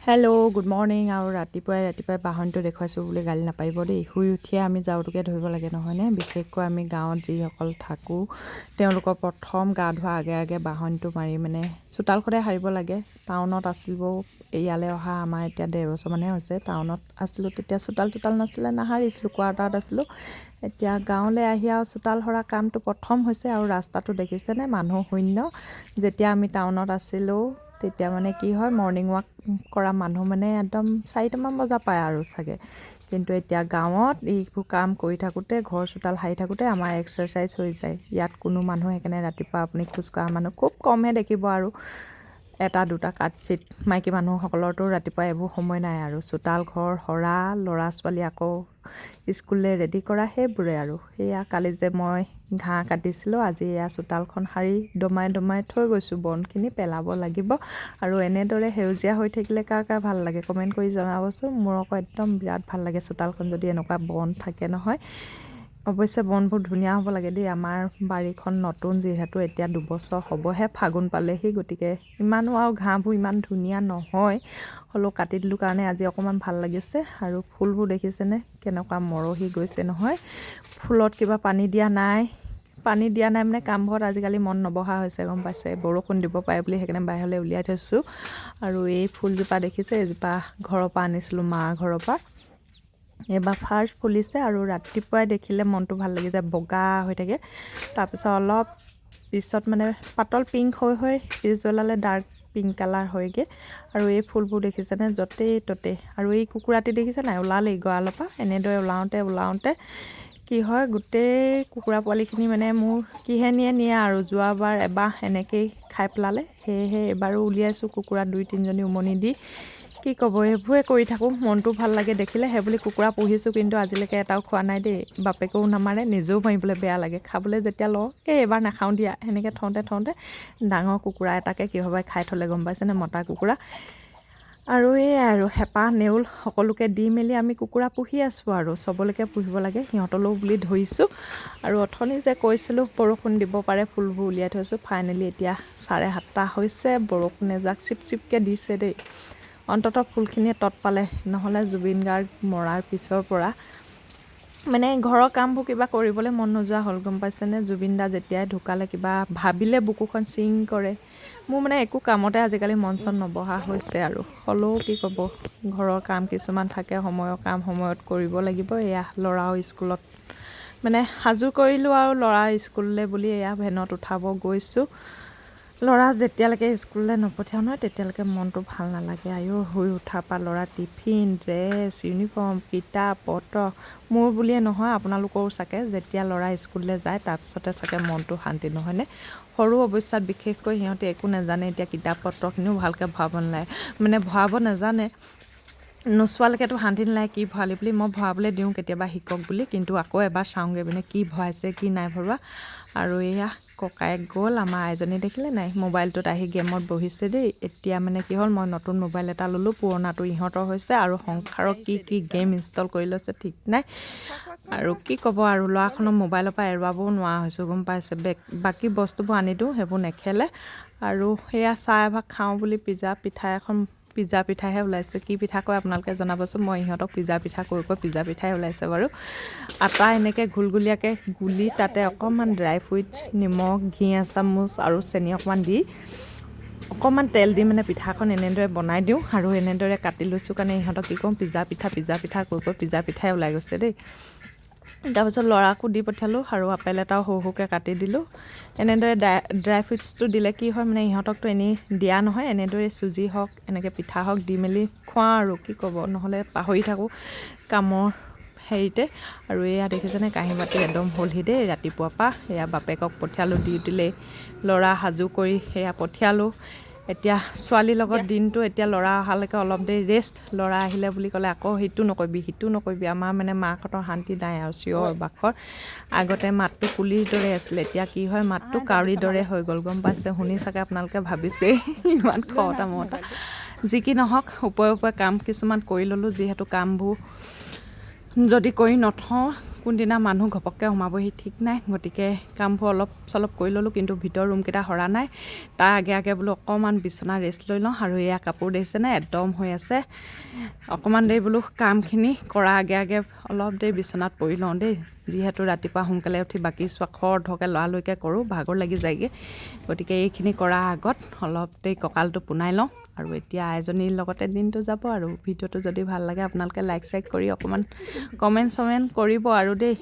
Hello', good morning. আৰু ৰাতিপুৱাই ৰাতিপুৱাই বাহনটো দেখুৱাইছোঁ বুলি গালি নাপাৰিব দেই। শুই উঠিয়ে আমি ঝাৰুটোকে ধৰিব লাগে, নহয়নে? বিশেষকৈ আমি গাঁৱত যিসকল থাকোঁ, তেওঁলোকৰ প্ৰথম গা ধোৱাৰ আগে আগে বাহনটো মাৰি মানে চোতাল সদায় সাৰিব লাগে। টাউনত আছিলোঁ, ইয়ালৈ অহা আমাৰ এতিয়া 1.5 বছৰমানহে হৈছে। টাউনত আছিলোঁ তেতিয়া চোতাল তোতাল নাছিলে, নাসাৰিছিলোঁ, কোৱাৰ্টাৰত আছিলোঁ। এতিয়া গাঁৱলৈ আহি আৰু চোতাল সৰা কামটো প্ৰথম হৈছে। আৰু ৰাস্তাটো দেখিছেনে, মানুহ শূন্য। যেতিয়া আমি টাউনত আছিলোঁ, তেতিয়া মানে কি হয়, মৰ্ণিং ৱাক কৰা মানুহ মানে একদম 4টামান বজা পায় আৰু চাগে। কিন্তু এতিয়া গাঁৱত এইবোৰ কাম কৰি থাকোঁতে, ঘৰ চোতাল সাৰি থাকোঁতে আমাৰ এক্সাৰচাইজ হৈ যায়। ইয়াত কোনো মানুহ সেইকাৰণে ৰাতিপুৱা আপুনি খোজকঢ়া মানুহ খুব কমহে দেখিব আৰু এটা দুটা কাচিৎ। মাইকী মানুহসকলৰতো ৰাতিপুৱা এইবোৰ সময় নাই আৰু চোতাল ঘৰ সৰা, ল'ৰা ছোৱালী আকৌ স্কুললৈ ৰেডি কৰা, সেইবোৰে আৰু। সেয়া কালি যে মই ঘাঁহ কাটিছিলোঁ, আজি এয়া চোতালখন সাৰি দমাই দমাই থৈ গৈছোঁ। বনখিনি পেলাব লাগিব। আৰু এনেদৰে সেউজীয়া হৈ থাকিলে কাৰ কাৰ ভাল লাগে, কমেণ্ট কৰি জনাবচোন। মোৰ আকৌ একদম বিৰাট ভাল লাগে চোতালখন যদি এনেকুৱা বন থাকে নহয়। অৱশ্যে বনবোৰ ধুনীয়া হ'ব লাগে দেই। আমাৰ বাৰীখন নতুন যিহেতু, এতিয়া 2 বছৰ হ'বহে, ফাগুন পালেহি, গতিকে ইমানো আৰু ঘাঁহবোৰ ইমান ধুনীয়া নহয়। হ'লেও কাটি দিলোঁ কাৰণে আজি অকণমান ভাল লাগিছে। আৰু ফুলবোৰ দেখিছেনে, কেনেকুৱা মৰহি গৈছে নহয়। ফুলত কিবা পানী দিয়া নাই। পানী দিয়া নাই মানে কামবোৰত আজিকালি মন নবহা হৈছে, গম পাইছে? বৰষুণ দিব পাৰে বুলি সেইকাৰণে বাহিৰলৈ উলিয়াই থৈছোঁ। আৰু এই ফুলজোপা দেখিছে, এইজোপা ঘৰৰ পৰা আনিছিলোঁ, মা ঘৰৰ পৰা। এইবাৰ ফাৰ্ষ্ট ফুলিছে আৰু ৰাতিপুৱাই দেখিলে মনটো ভাল লাগি যায়, বগা হৈ থাকে। তাৰপিছত অলপ পিছত মানে পাতল পিংক হৈ হৈ পিছবেলালৈ ডাৰ্ক পিংক কালাৰ হয়গৈ। আৰু এই ফুলবোৰ দেখিছেনে, য'তেই ত'তেই। আৰু এই কুকুৰাটি দেখিছে নাই, ওলালেই গঁৰালৰ পৰা। এনেদৰে ওলাওঁতে ওলাওঁতে কি হয়, গোটেই কুকুৰা পোৱালিখিনি মানে মোৰ কিহে নিয়ে নিয়ে আৰু। যোৱাবাৰ এবাৰ এনেকেই খাই পেলালে, সেয়েহে এইবাৰো উলিয়াইছোঁ কুকুৰা দুই তিনিজনী উমনি দি। কি ক'ব, এইবোৰে কৰি থাকোঁ, মনটো ভাল লাগে দেখিলে। সেইবুলি কুকুৰা পুহিছোঁ, কিন্তু আজিলৈকে এটাও খোৱা নাই দেই। বাপেকেও নামাৰে, নিজেও মাৰিবলৈ বেয়া লাগে। খাবলৈ যেতিয়া লওঁ, এই এবাৰ নাখাওঁ দিয়া, সেনেকৈ থওঁতে থওঁতে ডাঙৰ কুকুৰা এটাকে কিহবাই খাই থ'লে, গম পাইছেনে? মতা কুকুৰা। আৰু এয়াই আৰু হেঁপাহ নেউল সকলোকে দি মেলি আমি কুকুৰা পুহি আছোঁ আৰু চবলৈকে পুহিব লাগে, সিহঁতলৈও বুলি ধৰিছোঁ। আৰু অথনি যে কৈছিলোঁ বৰষুণ দিব পাৰে, ফুলবোৰ উলিয়াই থৈছোঁ, ফাইনেলি এতিয়া 7:30 হৈছে, বৰষুণ এজাক চিপ চিপকৈ দিছে দেই। অন্ততঃ ফুলখিনিয়ে তত পালে। নহ'লে জুবিন গাৰ্গ মৰাৰ পিছৰ পৰা মানে ঘৰৰ কামবোৰ কিবা কৰিবলৈ মন নোযোৱা হ'ল, গম পাইছেনে? জুবিন দা যেতিয়াই ঢুকালে, কিবা ভাবিলে বুকুখন চিং কৰে মোৰ। মানে একো কামতে আজিকালি মন চন নবহা হৈছে। আৰু হ'লেও কি ক'ব, ঘৰৰ কাম কিছুমান থাকে, সময়ৰ কাম সময়ত কৰিব লাগিব। এয়া ল'ৰাও স্কুলত মানে সাজু কৰিলোঁ আৰু ল'ৰা স্কুললৈ বুলি এয়া ভেনত উঠাব গৈছোঁ। ল'ৰা যেতিয়ালৈকে স্কুললৈ নপঠিয়াওঁ নহয়, তেতিয়ালৈকে মনটো ভাল নালাগে। আইঅ', শুই উঠাৰ পৰা ল'ৰা টিফিন, ড্ৰেছ, ইউনিফৰ্ম, কিতাপ পত্ৰ, মোৰ বুলিয়ে নহয়, আপোনালোকৰো চাগে যেতিয়া ল'ৰা স্কুললৈ যায়, তাৰপিছতে চাগে মনটো শান্তি, নহয়নে? সৰু অৱস্থাত বিশেষকৈ সিহঁতে একো নাজানে। এতিয়া কিতাপ পত্ৰখিনিও ভালকৈ ভৰাব নালাগে, মানে ভৰাব নাজানে। নোচোৱালৈকেতো শান্তি নালাগে কি ভৰালি বুলি। মই ভৰাবলৈ দিওঁ কেতিয়াবা শিকক বুলি, কিন্তু আকৌ এবাৰ চাওঁগৈ মানে কি ভৰাইছে, কি নাই ভৰোৱা। আৰু এয়া ককায়েক গ'ল। আমাৰ আইজনী দেখিলে নাই, মোবাইলটোত আহি গেমত বহিছে দেই। এতিয়া মানে কি হ'ল, মই নতুন মোবাইল এটা ল'লোঁ, পুৰণাটো ইহঁতৰ হৈছে। আৰু সংসাৰৰ কি কি গেম ইনষ্টল কৰি লৈছে ঠিক নাই। আৰু কি ক'ব, আৰু ল'ৰাখনক মোবাইলৰ পৰা এৰুৱাবও নোৱাৰা হৈছোঁ, গম পাইছে? বাকী বস্তুবোৰ আনি দিওঁ, সেইবোৰ নেখেলে। আৰু সেয়া চাহ এভাগ খাওঁ বুলি পিজ্জা পিঠা এখন, পিজ্জা পিঠাহে ওলাইছে, কি পিঠা কয় আপোনালোকে জনাবচোন। মই ইহঁতক পিজ্জা পিঠা কৈ কৈ পিজ্জা পিঠাই ওলাইছে বাৰু। আটা এনেকৈ ঘুলঘুলীয়াকৈ গুলি তাতে অকণমান ড্ৰাই ফ্ৰুইটছ, নিমখ, ঘি এচামুচ আৰু চেনি অকণমান দি, অকণমান তেল দি মানে পিঠাখন এনেদৰে বনাই দিওঁ। আৰু এনেদৰে কাটি লৈছোঁ কাৰণে ইহঁতক কি কওঁ, পিজ্জা পিঠা, পিজ্জা পিঠা কৈ কৈ পিজ্জা পিঠাই ওলাই গৈছে দেই। তাৰপিছত ল'ৰাকো দি পঠিয়ালোঁ আৰু আপেল এটাও সৰু সৰুকৈ কাটি দিলোঁ। এনেদৰে ড্ৰাই ড্ৰাই ফ্ৰুইটছটো দিলে কি হয়, মানে ইহঁতকতো এনেই দিয়া নহয়, এনেদৰে চুজি হওক, এনেকৈ পিঠা হওক দি মেলি খুৱাওঁ। আৰু কি ক'ব, নহ'লে পাহৰি থাকোঁ কামৰ হেৰিতে। আৰু এয়া দেখিছেনে, কাঁহী বাতি একদম হ'লহি দেই ৰাতিপুৱাৰ পৰা। এয়া বাপেকক পঠিয়ালোঁ ডিউটিলৈ, ল'ৰা সাজু কৰি সেয়া পঠিয়ালোঁ। এতিয়া ছোৱালীৰ লগত দিনটো, এতিয়া ল'ৰা অহালৈকে অলপ দেৰি ৰেষ্ট। ল'ৰা আহিলে বুলি ক'লে আকৌ সিটো নকৰিবি, সিটো নকৰিবি। আমাৰ মানে মাকহঁতৰ শান্তি নাই আৰু চিঞৰ বাখৰ। আগতে মাতটো কুলিৰ দৰে আছিলে, এতিয়া কি হয়, মাতটো কাউৰীৰ দৰে হৈ গ'ল, গম পাইছে? শুনি চাগে আপোনালোকে ভাবিছেই ইমান খৰতা মৰতা। যি কি নহওক, ওপৰে ওপৰে কাম কিছুমান কৰি ল'লোঁ, যিহেতু কামবোৰ যদি কৰি নথওঁ কোনদিনা মানুহ ঘপককৈ সোমাবহি ঠিক নাই। গতিকে কামবোৰ অলপ চলপ কৰি ল'লোঁ, কিন্তু ভিতৰৰ ৰুমকেইটা সৰা নাই। তাৰ আগে আগে বোলো অকণমান বিচনা ৰেষ্ট লৈ লওঁ। আৰু এয়া কাপোৰ দেখিছেনে, একদম হৈ আছে। অকণমান দেৰি বোলো কামখিনি কৰাৰ আগে আগে অলপ দেৰি বিচনাত পৰি লওঁ দেই। যিহেতু ৰাতিপুৱা সোনকালে উঠি বাকী চোৱা খৰধৰকৈ লৰালৰিকৈ কৰোঁ, ভাগৰ লাগি যায়গৈ। গতিকে এইখিনি কৰাৰ আগত অলপ দেৰি কঁকালটো পোনাই লওঁ। আৰু এতিয়া আইজনীৰ লগতে দিনটো যাব। আৰু ভিডিঅ'টো যদি ভাল লাগে, আপোনালোকে লাইক চাইক কৰি অকণমান কমেণ্ট চমেণ্ট কৰিব আৰু দেই।